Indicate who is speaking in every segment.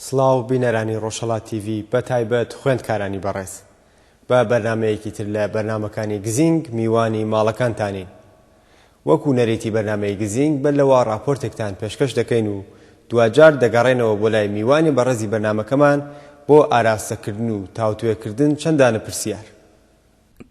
Speaker 1: سڵاو بینەرانی ڕۆژهەڵات تیڤی بە تایبەت خوێندکارانی بەڕێز بە بەرنامەیەکی تر لە بەرنامەکانی گزینگ میوانی ماڵەکانتانین وەکو نەریتی بەرنامەی گزینگ بەر لەوە ڕاپۆرتێکتان پێشکەش دەکەین و دواجار دەگەڕێنەوە بۆ لای میوانی بەڕێزی بەرنامەکەمان بۆ ئاراستەکردن و تاوتوێکردن چەند دانە پرسیار.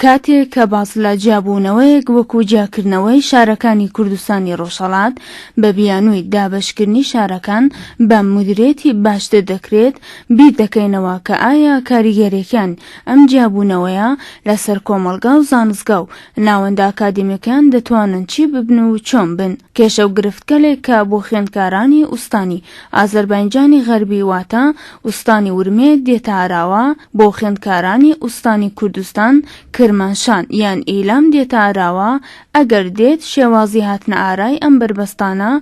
Speaker 2: کاتێک کە باس لە جیابوونەوەیەک وەکوو جیاکردنەوەی شارەکانی کوردستانی ڕۆژهەڵات بە بیانووی دابەشکردنی شارەکان بە مودیریەتی باشتر دەکرێت، بیر دەکەینەوە کە ئایا کاریگەرییەکانی ئەم جیابوونەوەیە لەسەر کۆمەڵگا و زانستگا و ناوەندە ئاکادیمیەکان دەتوانن چی ببن و چۆن بن؟ کێشە و گرفتگەلێک کە بۆ خوێندکارانی ئوستانی ئازەربایجانی غەربی واتە ئوستانی ورمێ دێتە ئاراوە، بۆ خوێندکارانی ئوستانی کوردستان کرمانشان یان ئیلام دێتە ئاراوە، ئەگەر دێت شێوازی هاتنە ئارای ئەم بەربەستانە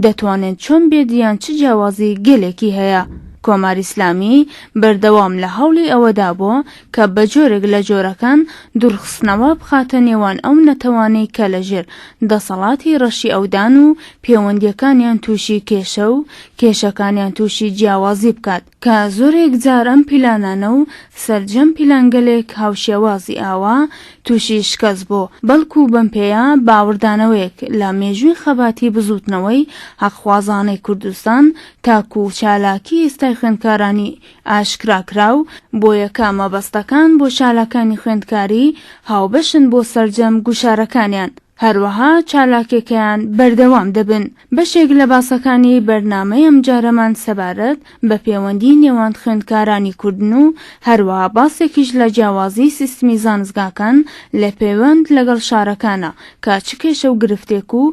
Speaker 2: دەتوانێت چۆن بێت یان چ جیاوازی گەلێکی هەیە؟ کۆماری ئیسلامی بەردەوام لە هەوڵی ئەوەدا بووە کە بە جۆرێک لە جۆرەکان دوورخستنەوە بخاتە نێوان ئەو نەتەوانەی کە لە ژێر دەسەڵاتی ڕەشی ئەودان و پێوەندییەکانیان تووشی کێشە و کێشەکانیان تووشی جیاوازی بکات کە زۆرێک جار ئەم پیلانانە و سەرجەم پیلانگەلێک هاوشێوازی ئاوا تووشی شکەست بۆ بەڵکوو بەم پێیە باوەڕدانەوەیەک لە مێژووی خەباتی بزووتنەوەی حەقخوازانەی کوردستان تاکوو چالاکی ئێستای خوێندکارانی ئاشکرا کرا و بۆیەکە مەبەستەکان بۆ چالاکانی خوێندکاری هاوبەشن بۆ سەرجەم گوشارەکانیان، هەروەها چالاکیەکەیان بەردەوام دەبن. بەشێک لە باسەکانی بەرنامەی ئەمجارەمان سەبارەت بە پێوەندی نێوان خوێندکارانی کوردن و هەروەها باسێکیش لە جیاوازی سیستمی زانستگاکان لە پێوەند لەگەڵ شارەکانە کە چ کێشە و گرفتێک و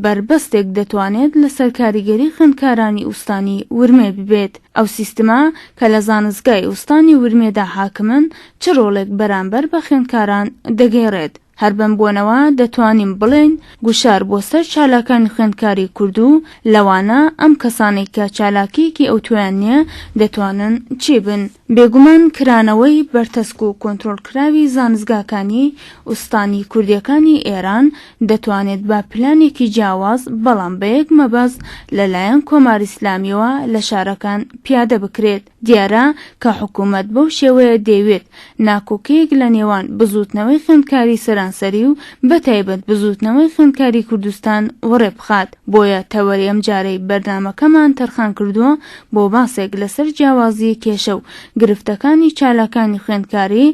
Speaker 2: بەربەستێک دەتوانێت لەسەر کاریگەری خوێندکارانی ئوستانی ورمێ ببێت. ئەو سیستمە کە لە زانستگای ئوستانی ورمێدا حاکمن چ ڕۆڵێک بەرامبەر بە خوێندکاران دەگێڕێت؟ هەر بەم بۆنەوە دەتوانین بڵێین گوشار بۆ سەر چالاکانی خوێندکاری کورد و لەوانە ئەم کەسانەی کە چالاکییەکی ئەوتۆیان نییە دەتوانن چی بن؟ بێگومان کرانەوەی بەرتەسک و کۆنترۆڵکراوی زانستگاکانی ئوستانی کوردییەکانی ئێران دەتوانێت بە پلانێکی جیاواز بەڵام بە یەک مەبەست لە لایەن کۆماری ئیسلامییەوە لە شارەکان پیادە بکرێت. دیارە کە حکوومەت بەو شێوەیە دەیەوێت ناکۆکییەک لە نێوان بزووتنەوەی خوێندکاری سەرانسەری و بە تایبەت بزووتنەوەی خوێندکاری کوردستان وەڕێ بخات، بۆیە تەوەری ئەمجارەی بەرنامەکەمان تەرخان کردووە بۆ باسێک لەسەر جیاوازیی کێشە و گرفتەکانی چالاکانی خوێندکاری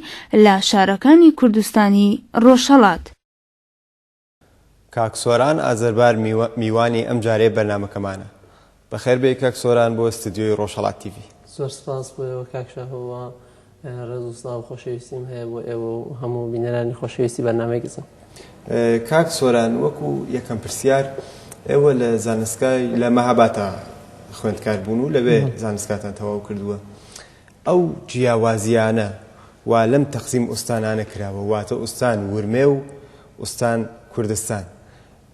Speaker 2: لە شارەکانی کوردستانی ڕۆژهەڵات.
Speaker 1: کاک سۆران ئازەربار میوانی ئەم جارەی بەرنامەکەمانە. بەخێر بێی کاک سۆران بۆ ستدیۆی ڕۆژهەڵات تیڤی.
Speaker 3: زۆر سپاس بۆ ئێوە کاک شاهۆ و ڕێز و سڵاو و خۆشەویستیم هەیە بۆ ئێوە و هەموو بینەرانی خۆشەویستی بەرنامەی گزنگ.
Speaker 1: کاک سۆران وەکو یەکەم پرسیار ئێوە لە زانستگای لە مەهاباتا خوێندکار بوون و لەوێ زانستگاتان تەواو کردووە. ئەو جیاوازییانە وا لەم تەقسیم ئوستانانە کراوە واتە ئوستان ورمێ و ئوستان کوردستان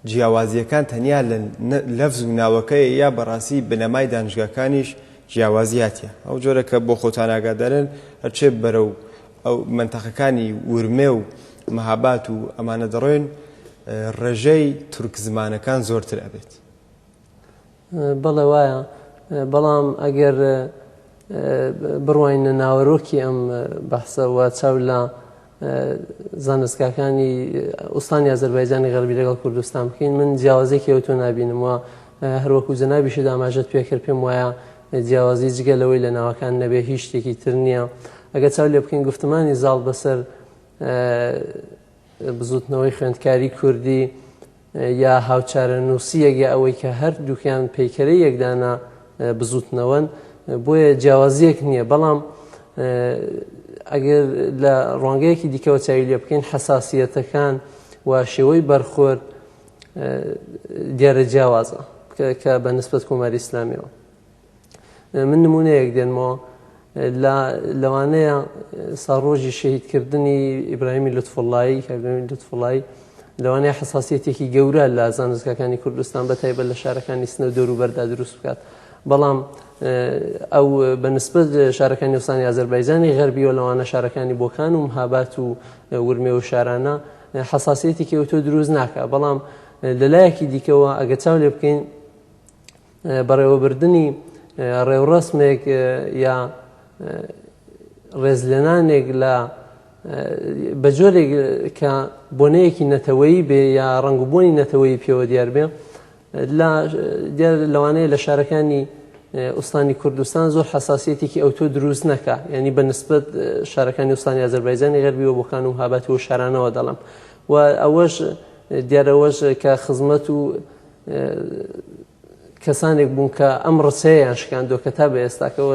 Speaker 1: جیاوازییەکان تەنیا لە لەفز و ناوەکەیە یا بەڕاستی بنەمای دانشگاکانیش جیاوازیاتیە ئەو جۆرە کە بۆ خۆتان ئاگادارن هەرچێ بەرەو ئەو مەنتەقەکانی ورمێ و مەهابات و ئەمانە دەڕۆین ڕێژەی تورک زمانەکان زۆرتر ئەبێت.
Speaker 3: بەڵێ وایە، بەڵام ئەگەر بڕواینە ناوەرۆکی ئەم بەحسە و چاو لە زانستگاکانی ئوستانی ئازەربایجانی غەربی لەگەڵ کوردستان بکەین من جیاوازێکی ئەوتۆ نابینم و هەروەکو جەنابیشت ئاماژەت پێکرد پێم وایە جیاوازی جگە لەوەی لە ناوەکان نەبێ هیچ شتێکی تر نییە ئەگەر چاو لێ بکەین گوفتمانی زاڵ بەسەر بزوتنەوەی خوێندکاری کوردی. یا هاوچارەنووسییەک یا ئەوەی کە هەر دووکیان پەیکەرەی یەکدانە بزووتنەوەن، بۆیە جیاوازییەک نییە. بەڵام ئەگەر لە ڕوانگەیەکی دیکەوە چاوی لێ بکەین، حەساسیەتەکان و شێوەی بەرخۆرد دیارە جیاوازە کە بە نسبەت کۆماری ئیسلامیەوە. من نمونەیەک دێنمەوە لە لەوانەیە ساڕۆژی شەهیدکردنی ئیبراهیمی لوتفوڵایی کاک لوتفوڵایی لەوانەیە حساسیەتێکی گەورە لە زانستگاکانی کوردستان بە تایبەت لە شارەکانی سنە و دەوروبەردا دروست بکات بەڵام ئەو بە نسبەت شارەکانی ئوستانی ئازەربایجانی غەربیەوە لەوانە شارەکانی بۆکان و مهابات و ورمێ و شارانە حساسیەتێکی ئەوتۆ دروست ناکە بەڵام لەلایەکی دیکەوە ئەگە چاو لێ بکەین بەڕێوەبردنی ڕێوڕەسمێک یا ڕێزلێنانێک لە بە جۆرێک کە بۆنەیەکی نەتەوەیی بێ یا ڕەنگ و بۆنی نەتەوەیی پێوە دیار بێ لە دیار لەوانەیە لە شارەکانی ئوستانی کوردستان زۆر حساسیەتێکی ئەوتۆ دروست نەکا ینی بە نسبەت شارەکانی ئوستانی ئازەربایجانی غەربی و بۆکان و هابات و شارانەوە دەڵم و ئەوەش دیارەوەش کە خزمەت و کەسانێک بوون کە ئەم ڕچەیەیان شکاندووە کە تا بە ئێستاکەوە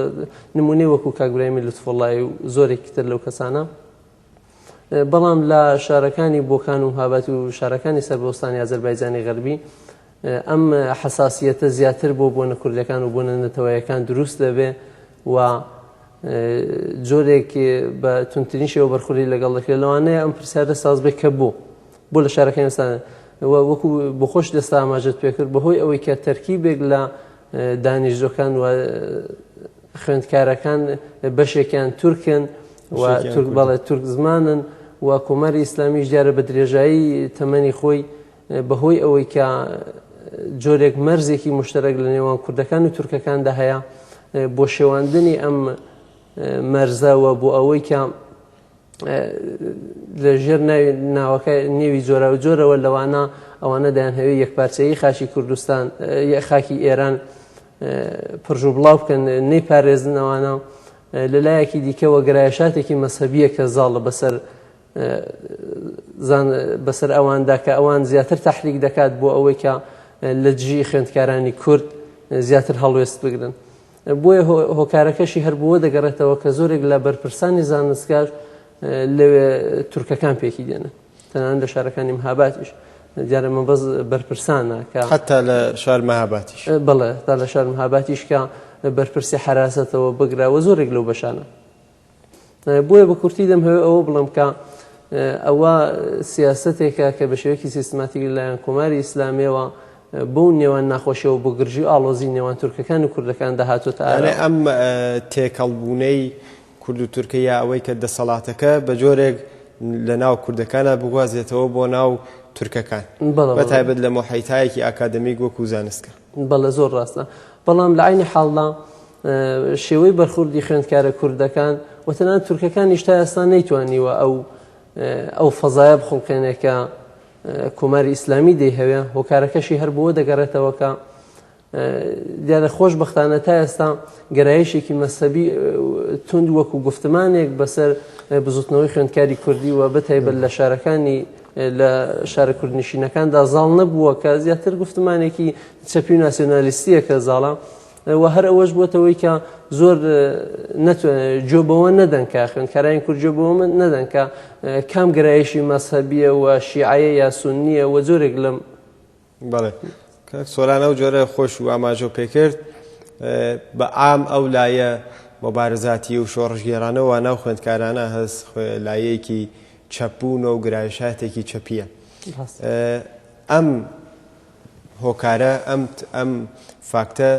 Speaker 3: نمونەی وەکو کاک برایمی لوتفوڵڵایی و زۆرێکی تر لەو کەسانە بەڵام لە شارەکانی بۆکان و هابات و شارەکانی سەر بۆستانی ئازەربایجانی غەربی ئەم حساسیەتە زیاتر بۆ بۆنە کوردەکان و بۆنە نەتەوەیەکان دروست دەبێ و جۆرێک بە تونترین شێوە بەرخوردی لەگەڵ دەکرێت لەوانەیە ئەم پرسیارە ساز بێت کە بۆ بۆ لە شارەکانی ئێستا و وەکو بۆ خۆش دەستا ئاماژەت پێکرد بەهۆی ئەوەی کە تەرکیبێک لە دانیشتوەکان و خوێندکارەکان بەشێکیان تورکن و تورک بەڵێ تورک زمانن و کۆماری ئیسلامیش دیارە بە درێژایی تەمەنی خۆی بەهۆی ئەوەی کە جۆرێک مەرزێکی مشتەرەک لە نێوان کوردەکان و تورکەکاندا هەیە بۆ شێواندنی ئەم مەرزە و بۆ ئەوەی کە لە ژێر ناوی ناوەکە نێوی جۆراوجۆرەوە لەوانە ئەوانە دەیانهەوێ یەکپارچەیی خاکی کوردستان خاکی ئێران پرژ و بڵاو بکەن نەیپارێزن ئەوانە لەلایەکی دیکەوە گەرایشاتێکی مەسەبیە کە زاڵە بەسەر زان بەسەر ئەواندا کە ئەوان زیاتر تحریک دەکات بۆ ئەوەی کە لە دژی خوێندکارانی کورد زیاتر هەڵوێست بگرن. بۆیە هۆکارەکەشی هەر بۆوە دەگەڕێتەوە کە زۆرێک لە بەرپرسانی زانستگاش لەوێ تورکەکان پێکی دێنن تەنانەت لە شارەکانی مهاباتیش دیارە مەبەست بەرپرسانە کە
Speaker 1: حتا لە شار مهاباتیش
Speaker 3: بەڵێ تا لە شار مهاباتیش کە بەرپرسی حەراسەتەوە بگرە و زۆرێک لەو بەشانە بۆیە بە کورتی دەمهەوێت ئەوە بڵێم کە ئەوە سیاسەتێکە کە بە شێوەیەکی سیستماتیک لەلایەن کۆماری ئیسلامیەوە بەو نێوان ناخۆشیەوە بۆ گرژی و ئاڵۆزی نێوان تورکەکان و کوردەکاندا هاتۆتە ئارا.
Speaker 1: یانێ ئەم تێکەڵبوونەی کورد و تورکە یا ئەوەی کە دەسەڵاتەکە بە جۆرێک لە ناو کوردەکانا بگوازێتەوە بۆ ناو تورکەکان
Speaker 3: بەڵێ
Speaker 1: بە تایبەت لە موحیتایەکی ئاکادەمیک وەکوو زانستگە.
Speaker 3: بەڵێ زۆر ڕاستە. بەڵام لە عەینی حاڵدا شێوەی بەرخوردی خوێندکارە کوردەکان و تەنانەت تورکەکانیش تا ئێستا نەیتوانیوە ئەو ئەو فەزایە بخوڵقێنێ کە کۆماری ئیسلامی دەیهەوێ هۆکارەکەشی هەر بۆ دەگەڕێتەوە کە دیارە خۆشبەختانە تا ئێستا گەرایشێکی مەسەبی توند وەکو گفتمانێک بەسەر بزوتنەوەی خوێندکاری کوردی و بەتایبەت لە شارەکانی لە شارە کوردنشینەکاندا زاڵ نەبووە کە زیاتر گفتمانێکی چەپی و ناسیۆنالیستیە کە زاڵە و هەر ئەوەش بۆتەوەی کە زۆر گوێ بەوە نەدەن کە خوێندکارانی کورد گوێ بەوە نەدەن کە کام گەرایشی مەزهەبیە و شیعەیە یا سوننیە و جۆرێک لەم
Speaker 1: بەڵێ کاک سۆران ئەو جۆرە خۆش و ئاماژە پێکرد بە عام ئەو لایە مۆبارزاتی و شۆڕشگێرانەوە ناو خوێندکارانە هەست لایەیەکی چەپبوون و گرایشاتێکی چەپیە ئەم هۆکارە ئەم ئەم فاکتە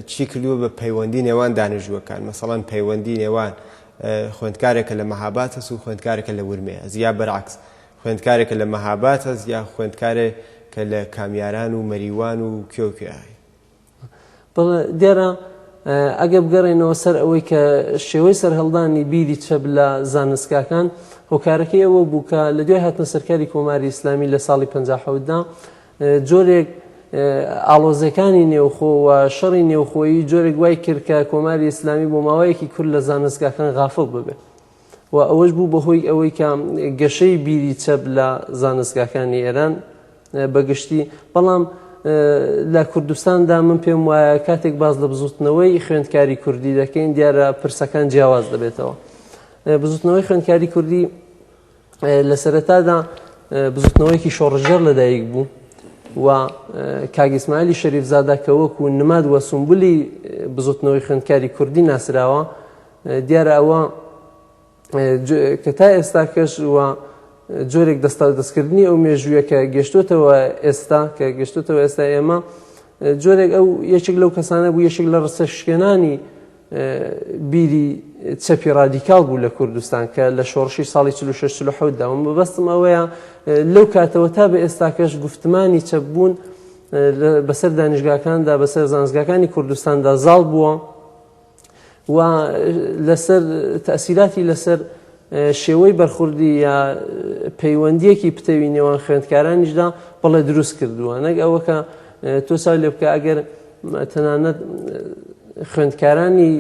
Speaker 1: چی کردووە بە پەیوەندی نێوان دانیشتووەکان مەسەڵەن پەیوەندی نێوان خوێندکارێکە لە مەهابات هەس و خوێندکارێکە لە ورمێ هەس یا بەرعکس خوێندکارێکە لە مەهابات هەس یا خوێندکارێک کە لە کامیاران و مەریوان و کوێ و کوێ هەیە.
Speaker 3: بەڵێ دیارە ئەگە بگەڕێنەوە سەر ئەوەی کە شێوەی سەرهەڵدانی بیری چەپ لە زانستگاکان هۆکارەکەی ئەوە بوو کە لە دوای هاتنە سەرکاری کۆماری ئیسلامی لە ساڵی 57 دا جۆرێک ئاڵۆزەکانی نێوخۆ و شەڕی نێوخۆیی جۆرێک وای کرد کە کۆماری ئیسلامی بۆ ماوەیەکی کورت لە زانستگاکان غافڵ ببێ و ئەوەش بوو بەهۆی ئەوەی کە گەشەی بیری چەپ لە زانستگاکانی ئێران. بە گشتی، بەڵام لە کوردستاندا من پێم وایە کاتێک باس لە بزوتنەوەی خوێندکاری کوردی دەکەین دیارە پرسەکان جیاواز دەبێتەوە. بزوتنەوەی خوێندکاری کوردی لە سەرەتادا بزوتنەوەیەکی شۆڕشگێڕ لەدایک بوو و کاک ئیسماعیلی شەریفزادە کە وەکو نماد وە سومبلی بزوتنەوەی خوێندکاری کوردی ناسراوە دیارە ئەوە کە تا ئێستاکەش و جۆرێک دەستا دەستکردنی ئەو مێژوویە کە گەشتوتەوە ئێستا کە گەشتوتەوە ئێستا ئێمە جۆرێک ئەو یەکێک لەو کەسانە بوو یەکێک لە ڕستە شکێنانی بیری چەپی ڕادیکاڵ بوو لە کوردستان کە لە شۆڕشی ساڵی 46 47 دا مەبەستم ئەوەیە لەو کاتەوە تا بە ئێستاکەش گوفتمانی چەپ بوون بەسەر دانیشگاکاندا بەسەر زانستگاکانی کوردستاندا زاڵ بووە و لەسەر تەسیراتی لەسەر شێوەی بەرخوردی یا پەیوەندیەکی پتەوی نێوان خوێندکارانیشدا بەڵێ دروست کردووە نەک ئەوە کە تۆ چاو لێ بکە ئەگەر تەنانەت خوێندکارانی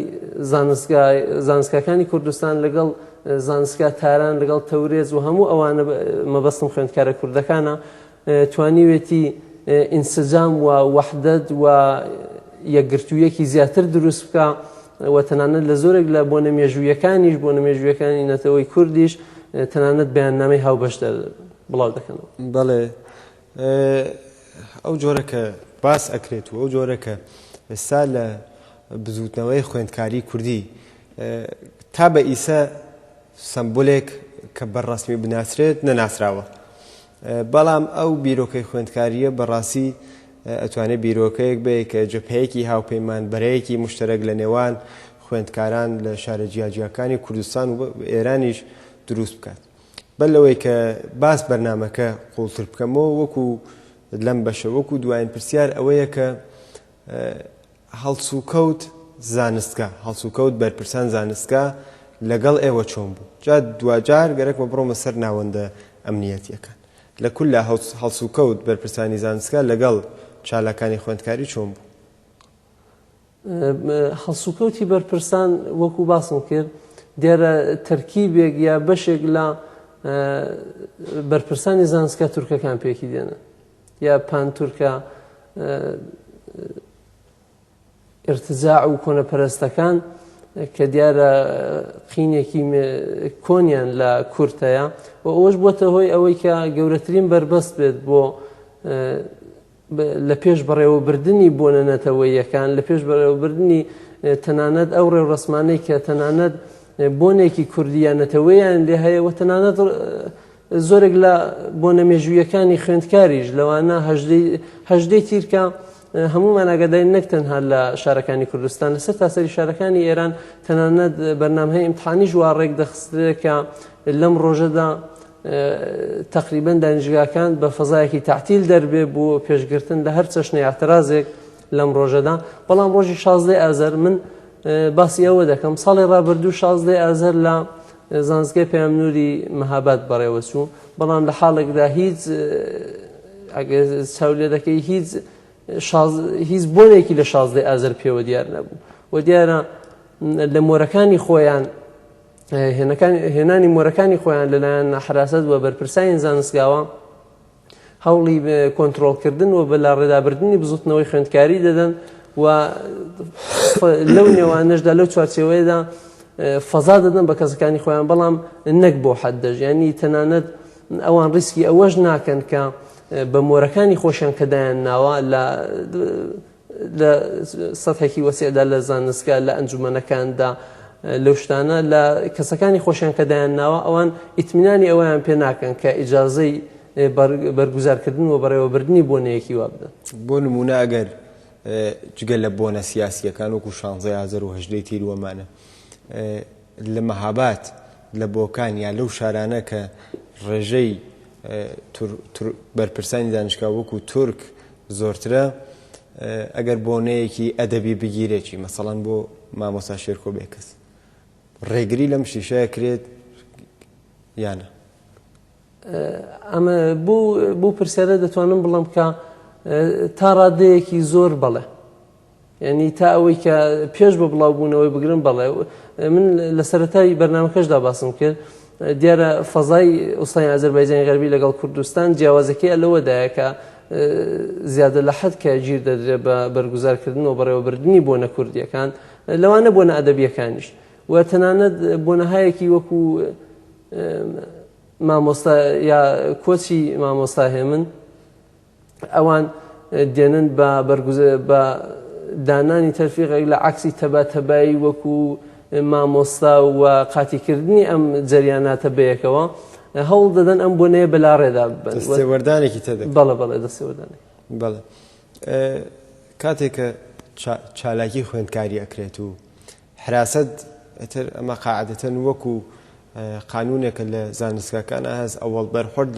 Speaker 3: زانستگاکانی کوردستان لەگەڵ زانستگا تاران لەگەڵ تەورێز و هەموو ئەوانە مەبەستم خوێندکارە کوردەکانە توانیوێتی ئینسجام و وەحدەت و یەکگرتوویەکی زیاتر دروست بکە و تەنانەت لە زۆرێک لە بۆنە مێژوویەکانیش بۆنە مێژوویەکانی نەتەوەی کوردیش تەنانەت بەیاننامەی هاوبەش بڵاو دەکەنەوە.
Speaker 1: بەڵێ ئەو جۆرە کە باس ئەکرێت و ئەو جۆرە کە ئێستا لە بزووتنەوەی خوێندکاری کوردی تا بە ئیسە سەمبولێک کە بە ڕەسمی بناسرێت نەناسراوە بەڵام ئەو بیرۆکەی خوێندکارییە بەڕاستی ئەتوانێت بیرۆکەیەک بێ کە جەبهەیەکی هاوپەیمان، بەرەیەکی موشتەرەک لە نێوان خوێندکاران لە شارە جیاجیاکانی کوردستان و ئێرانیش دروست بکات. بەر لەوەی کە باس بەرنامەکە قووڵتر بکەمەوە وەکو لەم بەشە وەکو دوایین پرسیار ئەوەیە کە هەڵسوکەوت زانستگا، هەڵسوکەوت بەرپرسان زانستگا لەگەڵ ئێوە چۆن بوو؟ جا دواجار گەرەکمە بڕۆمە سەر ناوەندە ئەمنیەتیەکان. لە کوللا هەڵسوکەوت بەرپرسانی زانستگا لەگەڵ چالاکانی خوێندکاری چۆن بوو؟
Speaker 3: هەڵسوکەوتی بەرپرسان وەکو باسم کرد دیارە تەرکیبێک یا بەشێک لە بەرپرسانی زانستگا تورکەکان پێکی دێنن. یا پان تورکە ئیرتجاع و کۆنەپەرستەکان کە دیارە قینێکی کۆنیان لە کورد هەیە و ئەوەش بۆتە هۆی ئەوەی کە گەورەترین بەربەست بێت بۆ لە پێش بەڕێوەبردننی بۆنە نەتەوەیەکان لە پێش بەڕێوەبردننی تەنانەت ئەو ڕێوڕسمانەی کە تەنانەت بۆنێکی کوردیان نەتەوەیان لێ هەیە و تەنانەت زۆرێک لە بۆنە مێژوویەکانی خوێندکاریش لەوانە هەژدەی تیر کە هەموومان ئاگادارین نەک تەنها لە شارەکانی کوردستان لەسەر تاسەری شارەکانی ئێران تەنانەت بەرنامەی ئیمتحانیش وا ڕێک دەخسترێت کە لەم ڕۆژەدا تقریبا دانیشگاکان بە فەزایەکی تەعتیل دەربێ بۆ پێشگرتن لە هەر چەشنە اعترازێک لەم ڕۆژەدا بەڵام ڕۆژی 16 ئازەر من باسی ئەوە دەکەم ساڵی ڕابردوو 16 ئازەر لە زانستگای پەیام نووری مەهاباد بەڕێوەچوو، بەڵام لە حاڵێکدا هیچ ئەگەر چاو لێ دەکەی هیچ هیچ بۆنێکی لە شازدەی ئازەر پێوە دیار نەبوو و دیارە لە مۆرەکانی خۆیان هێنانی مۆرەکانی خۆیان لەلایەن حراست و بەرپرسانی زانستگاوە هەوڵی کۆنترۆڵکردن و بەلاڕێدابردنی بزوتنەوەی خوێندکاری دەدەن و لەو نێوانەشدا لەو چوارچێوەیەدا فەزا دەدەن بە کەسەکانی خۆیان بەڵام نەک بۆ حەدەش ینی تەنانەت ئەوان ڕیسکی ئەوەش ناکەن کە بە مۆرەکانی خۆشیان کە دایان ناوە لە لە سەتحێکی وەسیعدا لە زانستگا لە ئەنجومەنەکاندا لەو شتانە لە کەسەکانی خۆشیان کە دایان ناوە ئەوان ئیتمینانی ئەوەیان پێ ناکەن کە ئیجازەی بەرگوزارکردن و بەڕێوەبردنی بۆنەیەکی وا بدەن.
Speaker 1: بۆ نموونە ئەگەر جگە لە بۆنە سیاسییەکان وەکوو شانزەی ئازەر و هەژدەی تیر و ئەمانە لە مەهاباد، لە بۆکان یا لەو شارانە کە ڕێژەی بەرپرسانی دانیشگا وەکوو تورک زۆرترە ئەگەر بۆنەیەکی ئەدەبی بگیرێ چی مەسەڵەن بۆ مامۆستا شێرکۆ بێکەس ڕێگری لەم شیشە کرێت یانە
Speaker 3: ئەمە بۆ بۆ پرسیارە دەتوانم بڵم کە تا ڕادەیەکی زۆر بەڵێ یعنی تا ئەوەی کە پێش بە بڵاوبوونەوەی بگرن بەڵێ من لە سەرەتای بەرنمەکەشدا باسم کرد. دیارە فەزای ئوستانی ئازەربایجانی غەربی لەگەڵ کوردستان جیاوازەکەی لەوەدایە کە زیادە لە حەد کە گیر دەدرێت بە بەرگوزارکردن و بەڕێوەبردنی بۆنە کوردیەکان لەوانە بۆنە ئەدەبیەکانیش و تەنانەت بۆنەهایەکی وەکو مامۆستا یا کۆچی مامۆستا هێمن ئەوان دێنن بە بە دانانی تەرفیقێک لە عەکسی تەبا تەبایی وەکو مامۆستا و قاتیکردنی ئەم جەریاناتە بەیەکەوە هەوڵ دەدەن ئەم بۆنەیە بەلاڕێدا ببەن.
Speaker 1: دەستێوەردانێکی تێ دەکەن.
Speaker 3: بەڵێ بەڵێ دەستێوەردانێک.
Speaker 1: بەڵێ کاتێک کە چالاکی خوێندکاری ئەکرێت و حراست ئیتر ئەمە قاعدەتەن وەکو قانونێکە لە زانستگاکانا هەس ئەوەڵ بەرخورد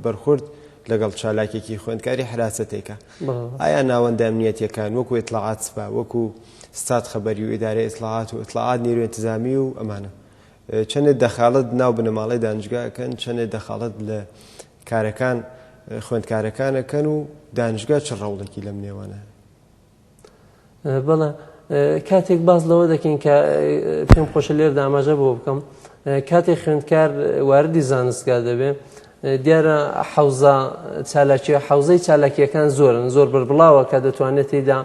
Speaker 1: بەرخورد لەگەڵ چالاکێکی خوێندکاری حراستێکە ئایا ناوەندە ئەمنیەتیەکان وەکو ئیتڵاعات سپا وەکو ستاد خەبەری و ئیدارەی ئیتڵاعات و ئیتڵاعات نیرو ئینتزامی و ئەمانە چەندێ دەخاڵەت ناو بنەماڵەی دانشگا ئەکەن چەندێ دەخاڵەت لە کارەکان خوێندکارەکان ئەکەن و دانشگا چ ڕەوڵێکی لەم نێوانە
Speaker 3: بەڵێ کاتێک باس لەوە دەکەین کە پێم خۆشە لێردا ئاماژە بۆ بکەم کاتێک خوێندکار واردی زانستگا دەبێ دیارە حەوزە چالاکی حەوزەی چالاکیەکان زۆرن زۆر بەربڵاوە کە دەتوانێت تێدا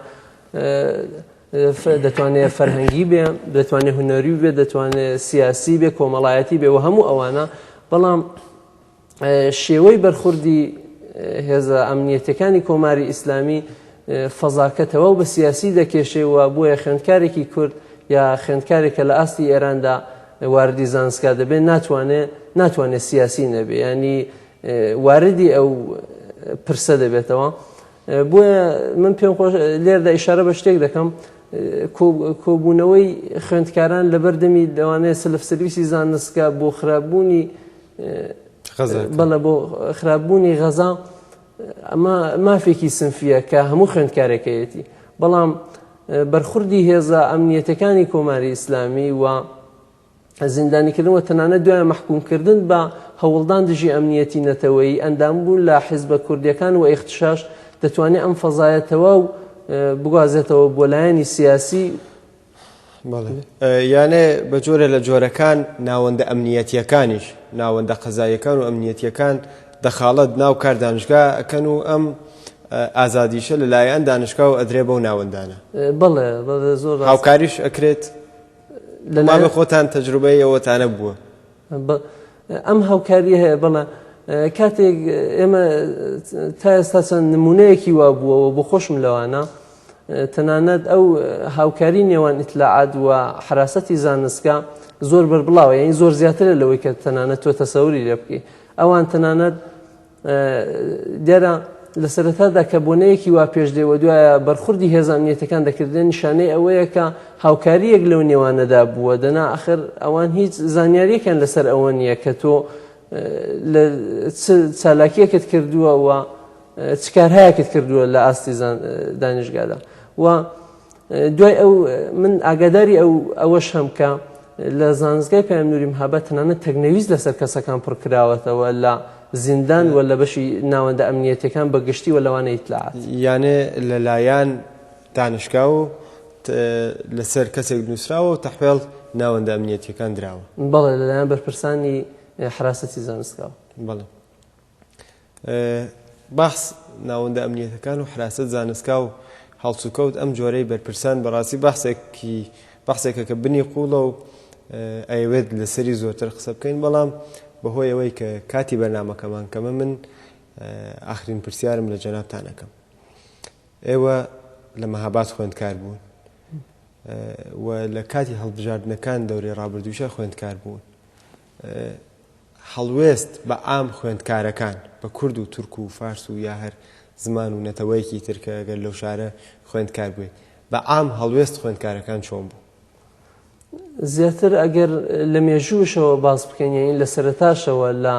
Speaker 3: دەتوانێت فەرهەنگی بێ دەتوانێت هونەری بێ دەتوانێت سیاسی بێ کۆمەڵایەتی بێ و هەموو ئەوانە بەڵام شێوەی بەرخوردی هێزە ئەمنیەتەکانی کۆماری ئیسلامی فەزاکە تەواو بە سیاسی دەکێشێ و بۆیە خوێندکارێکی کورد یا خوێندکارێک کە لە ئاستی ئێراندا واردی زانستگا دەبێت ناتوانێت ناتوانێت سیاسی نەبێ ینی واردی ئەو پرسە دەبێتەوە بۆیە من پێم خۆش لێردا ئیشارە بە شتێک دەکەم کۆبوونەوەی خوێندکاران لەبەر دەمی لەوانەیە سلف سرویسی زانستگا بۆ خراپبوونی بەڵێ بۆ خراپبوونی غەزا ئەمە مافێکی سنفیە کە هەموو خوێندکارێکەیەتی بەڵام بەرخوردی هێزە ئەمنیەتەکانی کۆماری ئیسلامی و زیندانیکردن و تەنانەت دوای مەحکومکردن بە هەوڵدان دژی ئەمنیەتی نەتەوەیی ئەندام بوون لە حیزبە کوردیەکان و ئیختشاش دەتوانێت ئەم فەزایە تەواو بگوازێتەوە بۆ لایەنی سیاسی
Speaker 1: بەڵێ یانێ بە جۆرە لە جۆرەکان ناوەندە ئەمنیەتیەکانیش ناوەندە قەزاییەکان و ئەمنیەتیەکان دەخاڵەت ناو کار دانشگا ئەکەن و ئەم ئازادیشە لەلایەن دانشگا و ئەدرێ بەو ناوەندانە.
Speaker 3: بەڵێ بەڵێ زۆر ڕاستە.
Speaker 1: هاوکاریش ئەکرێت؟
Speaker 3: لەلایەن
Speaker 1: خۆتان تەجروبەی ئەوەتانە بووە؟
Speaker 3: ئەم هاوکاریە هەیە بەڵێ کاتێک ئێمە تا ئێستا چەند نمونەیەکی وا بووەوە بۆ خۆشم لەوانە تەنانەت ئەو هاوکاری نێوان ئیتلاعات و حراسەتی زانستگا زۆر بەربڵاوە یعنی زۆر زیاترە لەوەی کە تەنانەت تۆ تەسەوری لێ بکەی ئەوان تەنانەت دیارە لە سەرەتادا کە بۆنەیەکی وا پێش دێ و دوایە بەرخوردی هێزە ئەمنیەتەکان دەکردن نیشانەی ئەوەیە کە هاوکارییەک لەو نێوانەدا بووە دەنا ئەخر ئەوان هیچ زانیاریەکان لەسەر ئەوە نییە کە تۆ لە چ چالاکیەکت کردووە و چ کارهایەکت کردووە لە ئاستی دانیشگادا و دوای ئەو من ئاگاداری ئەو ئەوەش هەم کە لە زانستگای پەیام نوری مهاباد تەنانەت تەکنەویست لەسەر کەسەکان پڕکراوەتەوە لە زیندان و لە بەشی ناوەندە ئەمنیەتەکان بە گشتی و لەوانە ئیتلاعات.
Speaker 1: یانێ لەلایەن دانشگا و لەسەر کەسێک نووسراوە و تەحوێڵ ناوەندە ئەمنیەتیەکان دراوە.
Speaker 3: بەڵێ لەلایەن بەرپرسانی حراسەتی زانستگاوە.
Speaker 1: بەڵێ. باس ناوەندە ئەمنیەتەکان و حراست زانستگا و هەڵسوکەوت ئەم جۆرەی بەرپرسان بەڕاستی بەحسێکی بەحسێکە کە بنی قوڵە و ئەیەوێت لەسەری زۆرتر قسە بکەین بەڵام بەهۆی ئەوەی کە کاتی بەرنامەکەمان کەمە من ئاخرین پرسیارم لە جەنابتان ئەکەم ئێوە لە مەهاباد خوێندکار بوون و لە کاتی هەڵبژاردنەکان دەورەی ڕابردووشە خوێندکار بوون هەڵوێست بە عام خوێندکارەکان، بە کورد و تورک و فارس و یا هەر زمان و نەتەوەیەکی تر کە گەر لەو شارە خوێندکار بوویت، بە عام هەڵوێست خوێندکارەکان چۆن بوو؟
Speaker 3: زیاتر ئەگەر لە مێژووشەوە باس بکەین یانی لە سەرەتاشەوە لە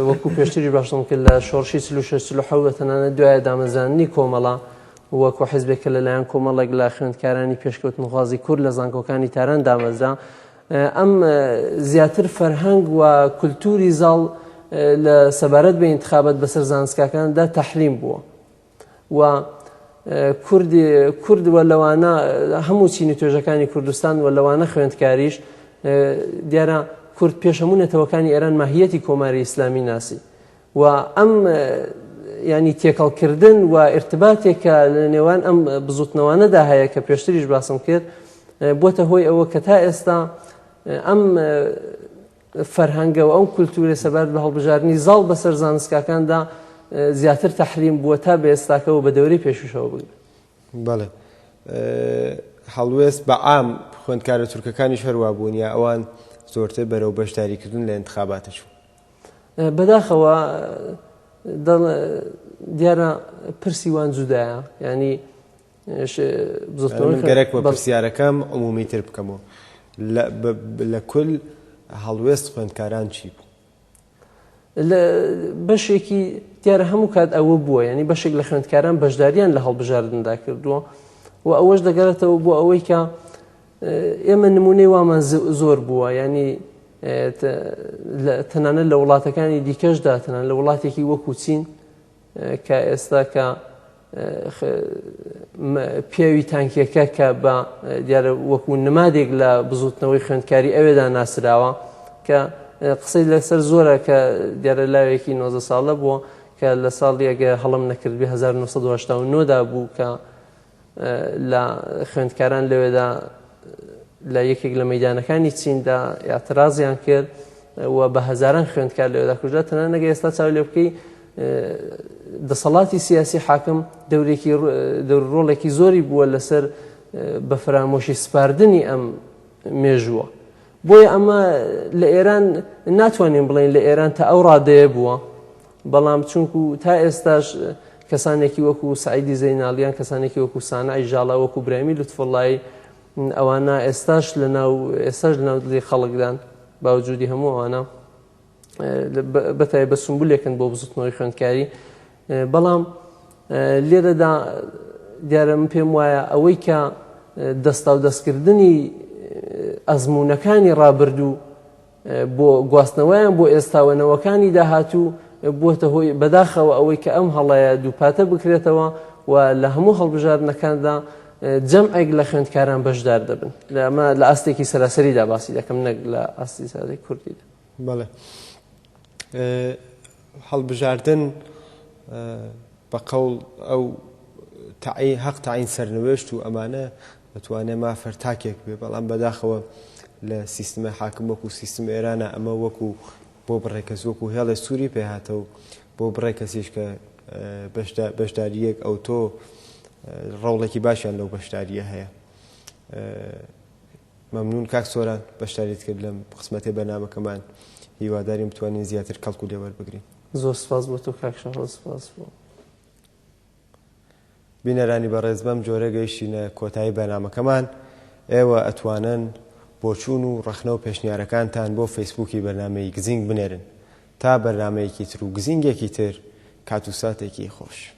Speaker 3: وەکو پێشتریش باسم کرد لە شۆڕشی 46 47 تەنانەت دوای دامەزراندنی کۆمەڵە وەکو حزبێک کە لەلایەن کۆمەڵێک لە خوێندکارانی پێشکەوتنخوازی کورد لە زانکۆکانی تاران دامەزرا ئەم زیاتر فەرهەنگ و کولتوری زاڵ لە سەبارەت بە ئینتخابات بەسەر زانستگاکاندا تەحریم بووە و کورد کورد و لەوانە هەموو چینی توێژەکانی کوردستان و لەوانە خوێندکاریش دیارە کورد پێش هەموو نەتەوەکانی ئێران ماهیەتی کۆماری ئیسلامی ناسی و ئەم ینی تێکەڵکردن و ئرتباتێک کە لە نێوان ئەم بزوتنەوانەدا هەیە کە پێشتریش باسم کرد بۆتە هۆی ئەوە کە تا ئێستا ئەم فەرهەنگە و ئەو کولتوورە سەبارەت بە هەڵبژاردنی زاڵ بەسەر زانستگاکاندا زیاتر تەحریم بووە تا بە ئێستاکەوە بە دەورەی پێشووشەوە بگرە.
Speaker 1: بەڵێ هەڵوێست بە عام خوێندکارە تورکەکانیش هەروا بوون یا ئەوان زۆرتر بەرەو بەشداریکردن لە ئینتخاباتە چوون؟
Speaker 3: بەداخەوە دیارە پرسی وان جودایە یعنی
Speaker 1: من گەرەک بە پرسیارەکەم عمومی تر بکەمەوە لە کل هەڵوێست خوێندکاران چی بوو؟
Speaker 3: لە بەشێکی دیارە هەموو کات ئەوە بووە ینی بەشێک لە خوێندکاران بەشداریان لە هەڵبژاردندا کردووە و ئەوەش دەگەرێتەوە بۆ ئەوەی کە ئێمە نمونەی وامان زۆر بووە ینی تەنانەت لە وڵاتەکانی دیکەشدا تەنان لە وڵاتێکی وەکو چین کە ئێستا کە پیاوی تانکیەکە کە بە دیارە وەکو نمادێک لە بزوتنەوەی خوێندکاری ئەوێدا ناسراوە کە قسەی لەسەر زۆرە کە دیارە لاوێکی 90 ساڵە بووە کە لە ساڵی ئەگە هەڵم نەکردبێ 1989 دا بوو کە لە خوێندکاران لەوێدا لە یەکێک لە مەدانەکانی چیندا اعترازیان کرد و بە هەزاران خوێندکار لەوێدا کوژرا تەنانەت ئەگەر ئێستا چاو لێ بکەی دەسەڵاتی سیاسی حاکم دەورێکی دەور ڕۆڵێکی زۆری بووە لەسەر بە فەرامۆشی سپاردنی ئەم مێژووە بۆیە ئەمە لە ئێران ناتوانین بڵێن لە ئێران تا ئەو ڕادەیە بووە بەڵام چونکو تا ئێستاش کەسانێکی وەکو سعیدی زەیناڵیان کەسانێکی وەکو سانعی ژاڵا وەکو برایمی لوتفڵایی ئەوانە ئێستاش لە ناو ئێستاش لە ناو دڵی خەڵکدان باوجودی هەموو ئەوانە بەتای بە سمبولێکن بۆ بزوتنەوەی خوێندکاری بەڵام لێرەدا دیارە من پێم وایە ئەوەی کە دەستا و دەستکردنی ئەزمونونەکانی ڕابردوو بۆ گواستنەوەیان بۆ ئێستا و نەوەکانی داهاتوو بووەتە هۆی بەداخەوە ئەوەی کە ئەم هەڵەیە دووپاتە بکرێتەوە و لە هەموو هەڵبژاردنەکاندا جەمعێک لە خوێندکاران بەشدار دەبن لە ئەمە لە ئاستێکی سەراسەریدا باسی دەکەم نەک لە ئاستی سادەی کوردیدا.
Speaker 1: بەڵێ هەڵبژاردن بە قەوڵ ئەو تەعین هەق تەعین سەرنوێشت و ئەمانە دەتوانێ ماف هەر تاکێک بێ بەڵام بەداخەوە لە سیستمە حاکم وەکو سیستم ئێرانە ئەمە وەکو بۆ بڕێ کەس وەکو هێڵێ سووری پێ هاتە و بۆ بڕێ کەسیش کە بەشدارییەک ئەوتۆ ڕەوڵێکی باشیان لەو بەشدارییە هەیە. مەمنون کاک سۆران بەشداریت کرد لەم قسمەتەی بەرنامەکەمان هیوادارین بتوانین زیاتر کەڵکو لێ وەربگرین.
Speaker 3: زۆر سپاس بۆ تۆ کاک شاهۆ سپاس بۆ.
Speaker 1: بینەرانی بەڕێز بەم جۆرە گەیشتینە کۆتایی بەرنامەکەمان ئێوە ئەتوانن بۆچوون و ڕەخنە و پێشنیارەکانتان بۆ فەیسبووکی بەرنامەی گزینگ بنێرن تا بەرنامەیەکی تر و گزینگێکی تر کات و ساتێکی خۆش.